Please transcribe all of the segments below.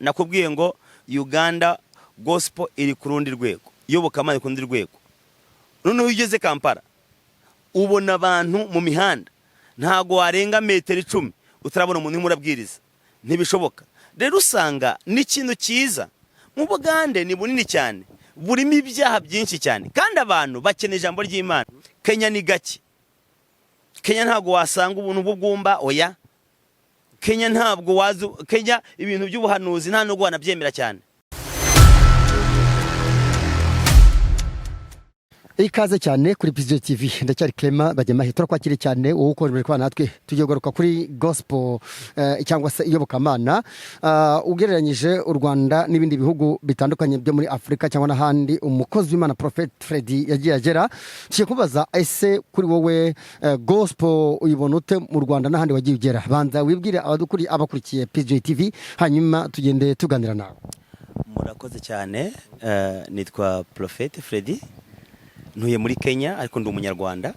Nakubwiye ngo Uganda gospel iri ku rundi rwego, iyobokamana ku rundi rwego. Noneho iyo ugeze Kampala, ubona abantu mu mihanda, ntabwo warenga metero 10 utarabona umuntu urimo urabwiriza, ntibishoboka. Rero usanga ni ikintu cyiza. Mu Bugande ni bunini cyane, burimo ibyaha byinshi cyane, kandi abantu bakeneye ijambo ry'Imana. Kenya ni gake. Kenya ntabwo wasanga ubuntu bw'ubwumba, oya. Kenya ntabwo wazi, Kenya ibintu by'ubuhanuzi nta nubwo wanabyemera cyane. Ikaze cyane kuri Pizzo TV, ndacyari Clement Bagemahe. Turakwakiriye cyane wowe ukomeje kubana natwe. Tugiye kugaruka kuri gospel cyangwa se iyobokamana. Ugereranyije u Rwanda n'ibindi bihugu bitandukanye byo muri Afurika cyangwa n'ahandi umukozi w'Imana Prophet Freddy yagiye agera, tugiye kubaza: ese kuri wowe gospel uyibona ute mu Rwanda n'ahandi wagiye ugera? Banza wibwire abakurikiye PJ TV, hanyuma tugende tuganira nawe. Murakoze cyane. Nitwa Prophet Freddy, ntuye muri Kenya ariko ndi Umunyarwanda,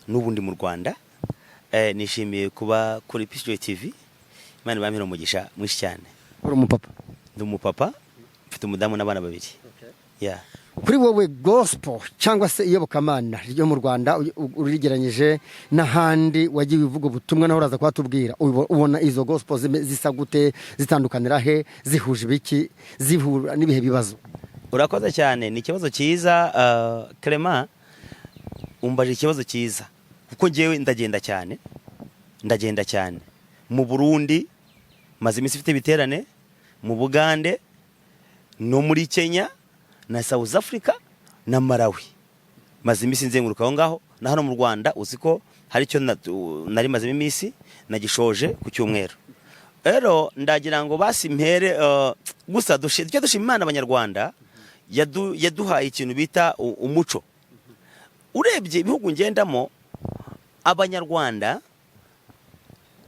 n'ubu ndi mu Rwanda. Nishimiye kuba kuri PJ TV. Imana ibampere umugisha mwinshi cyane. Uri umupapa? Ndi umupapa, mfite umudamu n'abana babiri, yeah. Kuri wowe gospel cyangwa se iyobokamana ryo mu Rwanda, urigereranyije n'ahandi wagiye uvuga ubutumwa, naho uraza kuhatubwira, ubona izo gospel zisa gute? Zitandukanira he? Zihuje ibiki? Zihura n'ibihe bibazo? Urakoze cyane, ni ikibazo cyiza. Clement, umbaje ikibazo cyiza kuko ngewe ndagenda cyane, ndagenda cyane. Mu Burundi maze iminsi ifite ibiterane, mu Bugande no muri Kenya na South Africa na Malawi, maze iminsi nzenguruka aho ngaho. Na hano mu Rwanda uzi ko hari icyo nari mazemo iminsi, nagishoje ku cyumweru. Rero ndagira ngo basi mpere gusa tujye dushima Imana. Abanyarwanda yaduhaye ikintu bita umuco. Urebye ibihugu ngendamo, Abanyarwanda,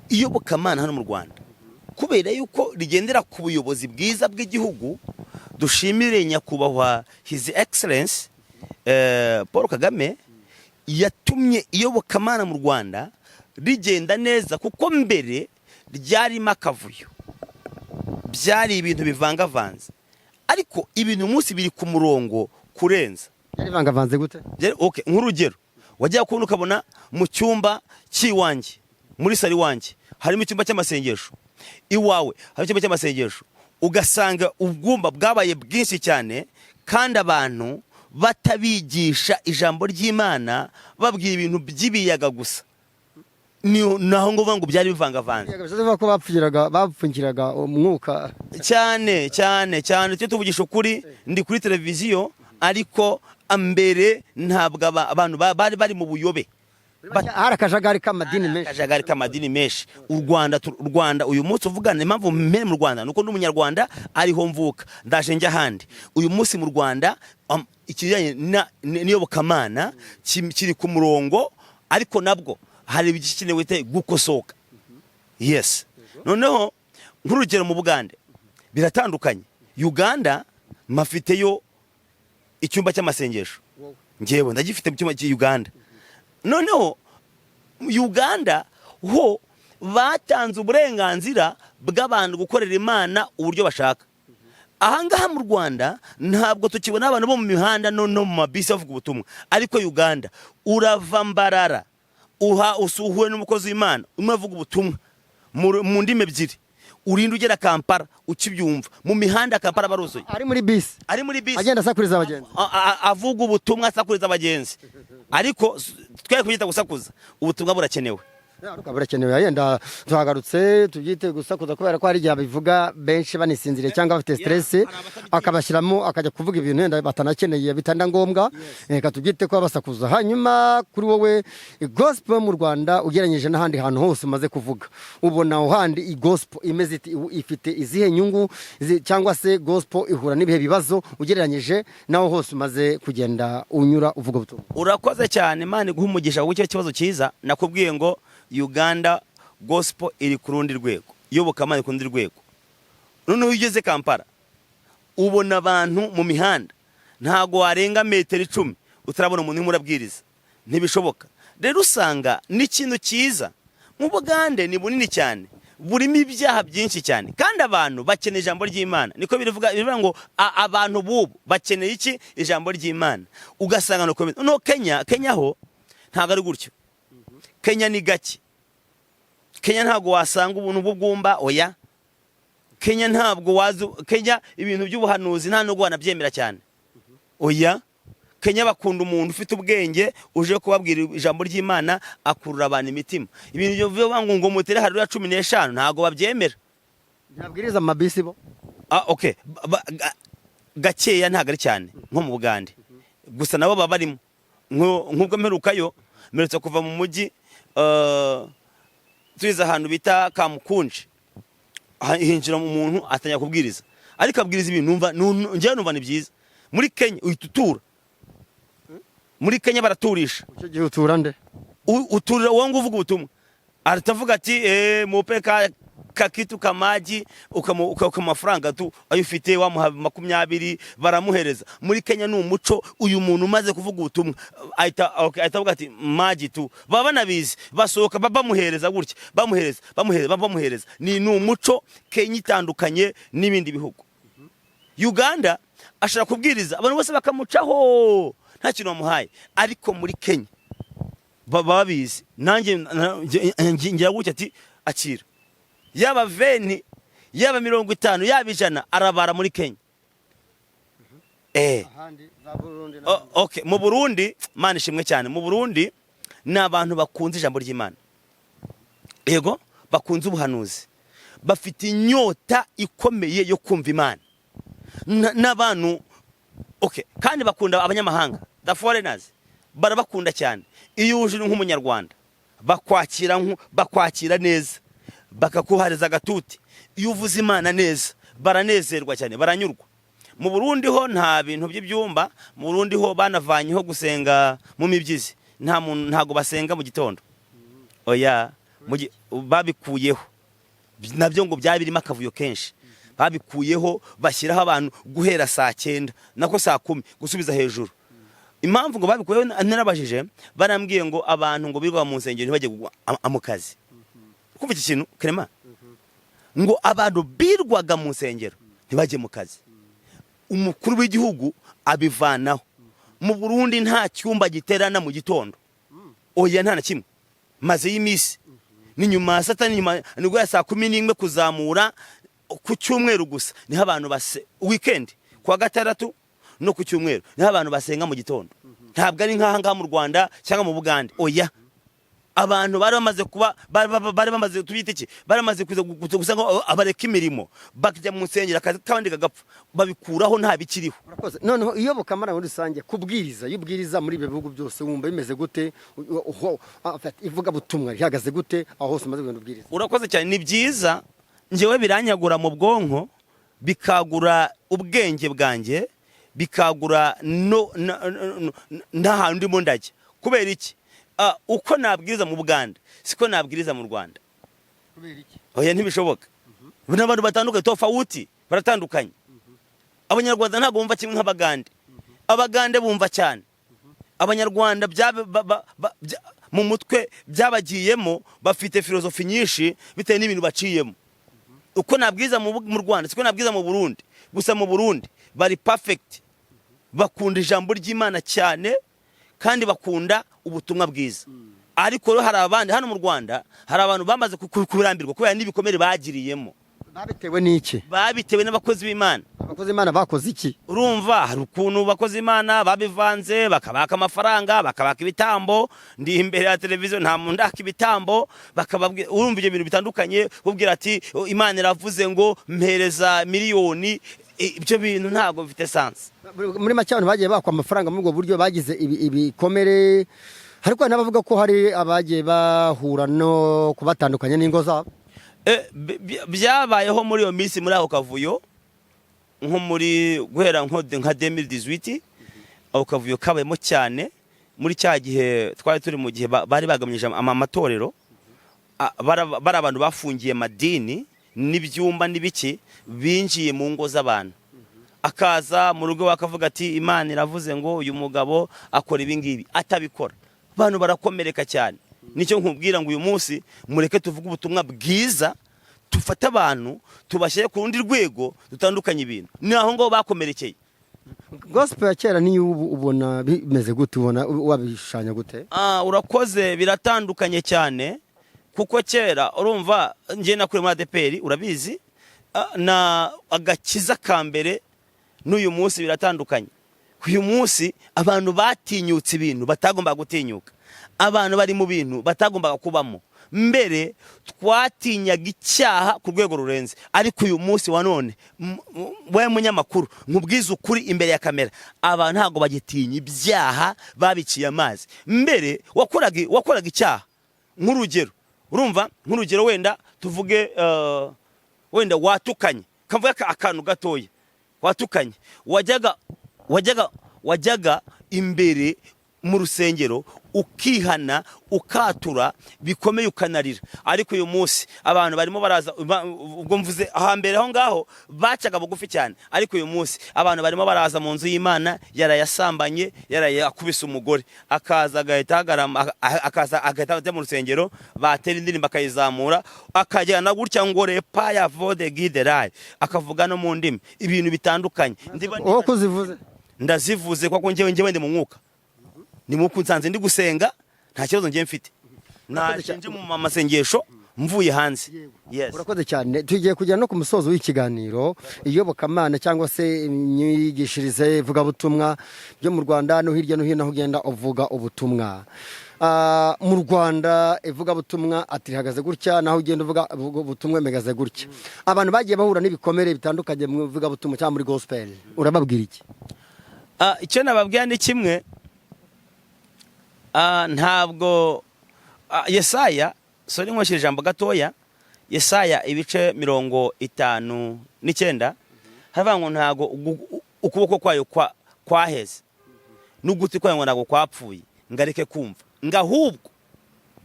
iyobokamana hano mu Rwanda, kubera yuko rigendera ku buyobozi bwiza bw'igihugu, dushimire Nyakubahwa His Excellence Paul Kagame, yatumye iyobokamana mu Rwanda rigenda neza, kuko mbere ryarimo akavuyo, byari ibintu bivangavanze, ariko ibintu umunsi biri ku murongo kurenza. Byari bivangavanze gute? Okay, nk'urugero, wajya kubona ukabona mu cyumba cy'iwanjye, muri sari iwanjye, harimo icyumba cy'amasengesho, iwawe harimo icyumba cy'amasengesho, ugasanga ubwumba bwabaye bwinshi cyane, kandi abantu batabigisha ijambo ry'Imana, babwira ibintu by'ibiyaga gusa. Ni naho ngo uvuga ngo byari bivangavanze. Bishatse kuvuga ko bapfungiraga umwuka. Cyane cyane cyane. Tujye tuvugisha ukuri, ndi kuri televiziyo, ariko mbere ntabwo abantu bari bari mu buyobe. Hari akajagari k'amadini menshi. Akajagari k'amadini menshi. U Rwanda uyu munsi uvugana, impamvu mpere mu Rwanda nuko ndi Umunyarwanda, ariho mvuka, ndaje njya ahandi. Uyu munsi mu Rwanda ikijyanye n'iyobokamana kiri ku murongo, ariko nabwo hari ibikenewe gukosoka, yes. Noneho nk'urugero mu Bugande biratandukanye. Uganda mafiteyo icyumba cy'amasengesho, ngewe ndagifite mu cyumba cy'i Uganda. Noneho Uganda ho batanze uburenganzira bw'abantu gukorera Imana uburyo bashaka. Ahangaha mu Rwanda ntabwo tukibona abantu bo mu mihanda no mu mabisi bavuga ubutumwa, ariko Uganda urava Mbarara uha usuhuwe n'umukozi w'Imana umwe avuga ubutumwa mu ndimi ebyiri, urinda ugera Kampala ukibyumva mu mihanda. Kampala baruzuye. Ari muri bisi? Ari muri bisi. Agenda asakuriza abagenzi. Avuga ubutumwa, asakuriza abagenzi, ariko twe kubyita gusakuza, ubutumwa burakenewe. Ariko burakenewe. Yenda tuhagarutse, tubyite gusakuza kubera ko hari igihe abivuga benshi banisinziriye cyangwa bafite stress, akabashyiramo, akajya kuvuga ibintu yenda batanakeneye, bitanda ngombwa. Reka tubyite ko basakuza. Hanyuma kuri wowe, gospel mu Rwanda ugereranyije n'ahandi hantu hose umaze kuvuga, ubona aho handi gospel imeze ite? Ifite izihe nyungu cyangwa se gospel ihura n'ibihe bibazo ugereranyije n'aho hose umaze kugenda unyura uvuga ubutumwa? Urakoze cyane, Imana iguhe umugisha kuko icyo kibazo cyiza. Nakubwiye ngo Uganda gospel iri ku rundi rwego, iyobokamana iri ku rundi rwego. Noneho iyo ugeze Kampala, ubona abantu mu mihanda, ntabwo warenga metero 10 utarabona umuntu urimo urabwiriza, ntibishoboka. Rero usanga ni ikintu cyiza. Mu Bugande ni bunini cyane, Burimo ibyaha byinshi cyane, kandi abantu bakeneye ijambo ry'Imana. Niko birivuga, bivuga ngo abantu bubu bakeneye iki? Ijambo ry'Imana. Ugasanga nuko bimeze. No Kenya, Kenya ho ntabwo ari gutyo. Kenya ni gake. Kenya ntabwo wasanga ubuntu bw'ubwumba, oya. Kenya ntabwo wazi, Kenya ibintu by'ubuhanuzi nta nubwo wanabyemera cyane, oya. Kenya bakunda umuntu ufite ubwenge uje kubabwira ijambo ry'Imana, akurura abantu imitima. Ibintu byo bivuga ngo mutere haleluya 15, ntabwo babyemera. Ntibabwiriza amabisi bo? Ah, okay. Gakeya, ntabwo ari cyane nko mu Bugande. Gusa nabo baba barimo. Nk'ubwo mperukayo, mperutse kuva mu mujyi, tugeze ahantu bita Kamukunji, hinjira umuntu atangira kubwiriza, ariko abwiriza ibintu numva njyewe numva ni byiza. Muri Kenya uhita utura. Muri Kenya baraturisha. Icyo gihe utura nde? Uturira uwo nguwo uvuga ubutumwa. Aratavuga ati mupe ka kakitu kamaji, ukamuha amafaranga tu ayo ufite, wamuha 20, baramuhereza. Muri Kenya ni umuco. Uyu muntu umaze kuvuga ubutumwa ahita, okay, ahita avuga ati maji tu. Baba banabizi, basohoka bamuhereza gutya, bamuhereza, bamuhereza, bamuhereza. Ni umuco. Kenya itandukanye n'ibindi bihugu. Uganda ashobora kubwiriza abantu bose bakamucaho, nta kintu bamuhaye. Ariko muri Kenya baba babizi. Nanjye ngira gutya ati akira, yaba 20, yaba 50, yaba 100, arabara muri Kenya. Ahandi za Burundi? Okay, mu Burundi, Mana ishimwe cyane, mu Burundi ni abantu bakunze ijambo ry'Imana, yego, bakunze ubuhanuzi, bafite inyota ikomeye yo kumva Imana. N'abantu, okay, kandi bakunda abanyamahanga, the foreigners barabakunda cyane. Iyo uje uri nk'Umunyarwanda bakwakira neza, bakakuhariza agatuti. Iyo uvuze Imana neza baranezerwa cyane, baranyurwa. Mu Burundi ho nta bintu by'ibyumba. Mu Burundi ho banavanyeho gusenga mu mibyizi. Nta muntu, ntago basenga mu gitondo, oya. Babikuyeho nabyo ngo byari birimo akavuyo kenshi. Babikuyeho, bashyiraho abantu guhera saa 9, nako saa 10 gusubiza hejuru. Impamvu ngo babikuyeho, narabajije, barambwiye ngo abantu ngo birirwa mu nsengero ntibajye mu kazi. Kumva iki kintu, Clement, ngo abantu birwaga mu nsengero ntibajye mu kazi, umukuru w'igihugu abivanaho. Mu Burundi nta cyumba giterana mu gitondo, oya, nta na kimwe. Maze y'iminsi ni nyuma ya sata, ni nyuma, nibwo ya saa 11 kuzamura. Ku cyumweru gusa niho abantu base, weekend, kuwa gatandatu no ku cyumweru niho abantu basenga mu gitondo. Ntabwo ari nk'aha ngaha mu Rwanda cyangwa mu Bugande, oya. Abantu bari bamaze kuba, bari bamaze, tubyite iki, bari bamaze kuza gusa ngo abareka imirimo bakajya mu nsengero, akazi k'abandi kagapfa. Babikuraho, nta bikiriho. Urakoze. Noneho iyobokamana muri rusange, kubwiriza, iyo ubwiriza muri ibyo bihugu byose wumva bimeze gute? En fait, ivugabutumwa rihagaze gute aho hose umaze kugenda ubwiriza? Urakoze cyane. Ni byiza, njyewe biranyagura mu bwonko, bikagura ubwenge bwanjye, bikagura no n'ahantu ndimo ndajya. Kubera iki? Uko nabwiriza mu Buganda siko nabwiriza mu Rwanda. Kubera iki? Oya, ntibishoboka. N'abantu batandukanye, tofauti, baratandukanye. Abanyarwanda ntabwo bumva kimwe nk'Abagande. Abagande bumva cyane. Abanyarwanda mu mutwe byabagiyemo, bafite filozofi nyinshi bitewe n'ibintu baciyemo. Uko nabwiza mu Rwanda siko nabwiza mu Burundi. Gusa mu Burundi bari perfect, bakunda ijambo ry'Imana cyane kandi bakunda ubutumwa bwiza. Ariko rero hari abandi, hano mu Rwanda hari abantu bamaze kubirambirwa kubera n'ibikomere bagiriyemo. Babitewe n'iki? Babitewe n'abakozi b'Imana. Abakozi b'Imana bakoze iki? Urumva, hari ukuntu bakozi Imana babivanze, bakabaka amafaranga, bakabaka ibitambo. Ndi imbere ya televiziyo, nta muntu ndaka ibitambo. Bakababwira, urumva, ibyo bintu bitandukanye, ubwira ati Imana iravuze ngo mpereza miliyoni. Ibyo bintu ntabwo bifite sens. Muri make, abantu bagiye bakwa amafaranga muri ubwo buryo bagize ibikomere, ariko hari n'abavuga ko hari abagiye bahura no kubatandukanya n'ingo zabo. Byabayeho muri iyo minsi, muri ako kavuyo, nko muri guhera nka 2018. Ako kavuyo kabayemo cyane muri cya gihe twari turi mu gihe bari bagamije amatorero. Bari abantu bafungiye amadini n'ibyumba n'ibiki, binjiye mu ngo z'abantu, akaza mu rugo bakavuga ati Imana iravuze ngo uyu mugabo akora ibi ngibi, atabikora. Abantu barakomereka cyane. Nicyo nkubwira ngo uyu munsi mureke tuvuge ubutumwa bwiza. Tufate abantu tubashyire ku rundi rwego, dutandukanye ibintu. Ni aho ngaho bakomerekeye. Gospel ya kera n'iyo ubu ubona bimeze gute? Ubona wabishushanya gute? Ah, urakoze. Biratandukanye cyane, kuko kera, urumva, njye nakuriye muri ADEPR, urabizi. Na agakiza ka mbere n'uyu munsi biratandukanye. Uyu munsi abantu batinyutse ibintu batagombaga gutinyuka, abantu bari mu bintu batagombaga kubamo. Mbere twatinyaga icyaha ku rwego rurenze, ariko uyu munsi wa none, we munyamakuru, nkubwize ukuri imbere ya kamera, abantu ntabwo bagitinya ibyaha, babiciye amazi. Mbere wakoraga icyaha, nk'urugero, urumva, nk'urugero wenda tuvuge wenda watukanye, kavuga akantu gatoya, watukanye, wajyaga imbere mu rusengero ukihana, ukatura bikomeye, ukanarira. Ariko uyu munsi abantu barimo baraza, ubwo mvuze ahambere aho ngaho bacaga bugufi cyane, ariko uyu munsi abantu barimo baraza mu nzu y'Imana yarayasambanye, yarayakubise umugore, akaza agahita ahagarama, akaza agahita ajya mu rusengero, batera indirimbo akayizamura, akajyana gutya ngo repa ya vode giderayi, akavuga no mu ndimi, ibintu bitandukanye. Wowe ko uzivuze? Ndazivuze kuko njyewe ndi mu mwuka, ni mu nsanze ndi gusenga, nta kibazo njyewe mfite, naje nje mu masengesho mvuye hanze, yes. Urakoze cyane. Tugiye kugera no ku musozo w'ikiganiro. Iyobokamana cyangwa se imyigishirize, ivugabutumwa byo mu Rwanda no hirya no hino aho ugenda uvuga ubutumwa. Mu Rwanda ivugabutumwa ati rihagaze gutya, naho ugenda uvuga ubutumwa bihagaze gutya. Abantu bagiye bahura n'ibikomere bitandukanye mu ivugabutumwa cyangwa muri gospel, urababwira iki? Icyo nababwira ni kimwe. Ntabwo Yesaya, sorry, nkoresheje ijambo gatoya, Yesaya ibice 59, haravuga ngo ntabwo ukuboko kwayo kwaheze n'ugutwi kwayo ngo ntabwo kwapfuye ngo areke kumva, ngo ahubwo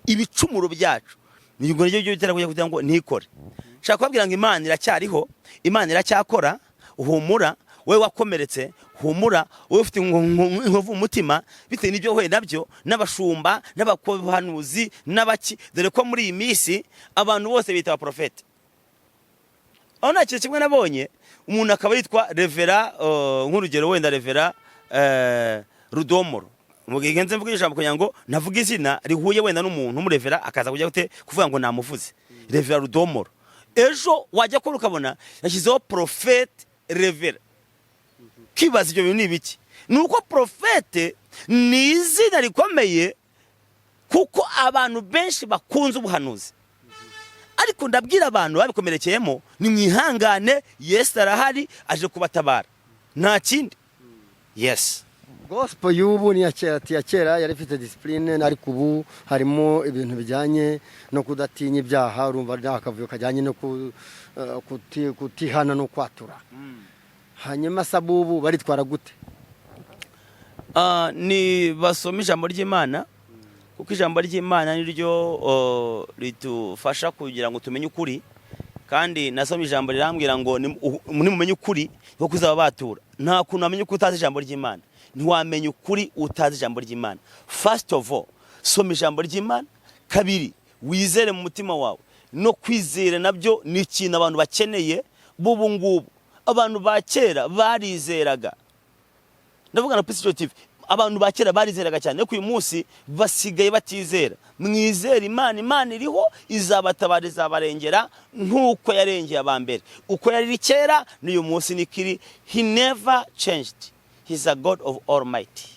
ibicumuro byacu nibwo nibyo bitera kugira ngo ntikore. Nshaka kubabwira ngo Imana iracyariho, Imana iracyakora. Humura wowe wakomeretse, humura wowe ufite inkovu mu mutima bitewe n'ibyo wahuye nabyo, n'abashumba n'abahanuzi n'abaki, dore ko muri iyi minsi abantu bose bita abaprofete. Aho nta kintu kimwe nabonye, umuntu akaba yitwa Reverend, nk'urugero wenda Reverend Rudomoro. Mugenze mvuga ijambo kugira ngo navuga izina rihuye wenda n'umuntu umurevera, akaza kujya gute kuvuga ngo namuvuze Reverend Rudomoro, ejo wajya kubona ukabona yashyizeho Prophète Reverend. Kibaza ibyo bintu ni ibiki? Ni uko prophète ni izina rikomeye, kuko abantu benshi bakunze ubuhanuzi. Ariko ndabwira abantu babikomerekeyemo, ni mwihangane, Yesu arahari, aje kubatabara, nta kindi, yes. Gospel y'ubu ni iya kera. Ati iya kera yari ifite discipline, ariko ubu harimo ibintu bijyanye no kudatinya ibyaha. Urumva nta akavuyo kajyanye no kutihana no kwatura. Hanyuma sabubu baritwara gute? Ni basoma ijambo ry'Imana, kuko ijambo ry'Imana niryo ridufasha kugira ngo tumenye ukuri. Kandi nasoma ijambo rirambwira ngo nimumenye ukuri kuko kuzaba batura. Nta kuntu wamenya ukuri utazi ijambo ry'Imana, ntiwamenya ukuri utazi ijambo ry'Imana. First of all, soma ijambo ry'Imana. Kabiri, wizere mu mutima wawe. No kwizera nabyo ni ikintu abantu bakeneye b'ubu ngubu. Abantu ba kera barizeraga, ndavuga na Peace TV, abantu ba kera barizeraga cyane, ariko uyu munsi basigaye batizera. Mwizere Imana, Imana iriho, izabatabara, izabarengera nk'uko yarengeye aba mbere. Uko yari iri kera n'uyu munsi nikiri. He never changed, he's a God of almighty,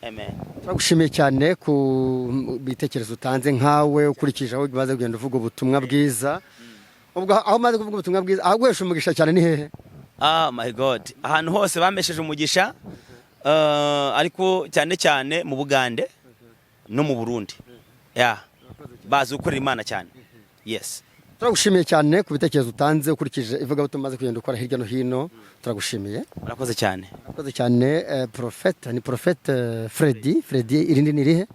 amen. Turagushimiye cyane ku bitekerezo utanze nkawe ukurikije aho umaze kugenda uvuga ubutumwa bwiza. Ubwo aho umaze kuvuga ubutumwa bwiza, aho guhesha umugisha cyane ni hehe? Ah, my God, ahantu hose bamesheje umugisha, ariko cyane cyane mu Bugande no mu Burundi, yeah. Bazi gukorera Imana cyane, yes. Turagushimiye cyane ku bitekerezo utanze ukurikije ivugabutumwa umaze kugenda ukora hirya no hino. Turagushimiye. Murakoze cyane. Murakoze cyane. Prophète, ni Prophète Freddy. Freddy, irindi ni irihe?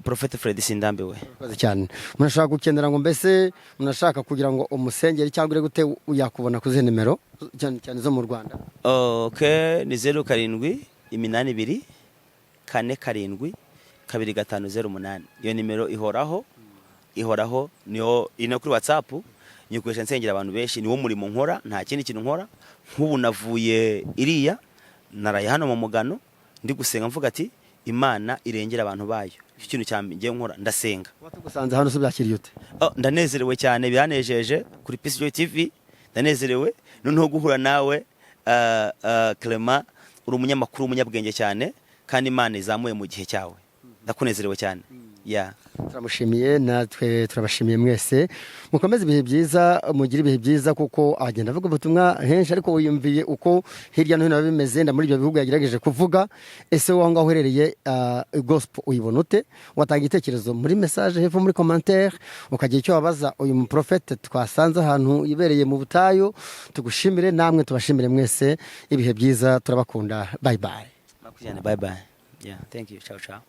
Prophète Freddy Sindambiwe. Murakoze cyane. Umuntu ashaka gukenera ngo mbese umuntu ashaka kugira ngo umusengere cyangwa ure gute, yakubona ku zihe nimero, cyane cyane zo mu Rwanda? Okay, ni 0782472508. Iyo nimero ihoraho, ihoraho, niyo ino kuri WhatsApp. Nyikoresha nsengera abantu benshi. Niwo murimo nkora, nta kindi kintu nkora. Nk'ubu navuye iriya, naraye hano mu mugano, ndi gusenga, mvuga ati: "Imana irengera abantu bayo." Icyo kintu cya mbere ngiye nkora, ndasenga. Kuba tugusanze hano se byakiriye ute? Oh, ndanezerewe cyane, biranejeje kuri Peace Joy TV. Ndanezerewe noneho guhura nawe, Clement. Uri umunyamakuru w'umunyabwenge cyane, kandi Imana izamuye mu gihe cyawe. Ndakunezerewe cyane, yeah. Turamushimiye, natwe turabashimiye mwese. Mukomeze ibihe byiza, mugire ibihe byiza, kuko agenda avuga ubutumwa henshi, ariko wiyumviye uko hirya no hino biba bimeze nda muri ibyo bihugu yagerageje kuvuga. Ese wowe aho ngaho uherereye, gospel uyibona ute? Watanga igitekerezo muri message hepfo muri commentaire, ukagira icyo wabaza uyu muprofete twasanze ahantu yibereye mu butayu. Tugushimire, namwe tubashimire mwese. Ibihe byiza, turabakunda. Bye bye. Murakoze cyane, bye bye. Yeah, thank you. Ciao ciao.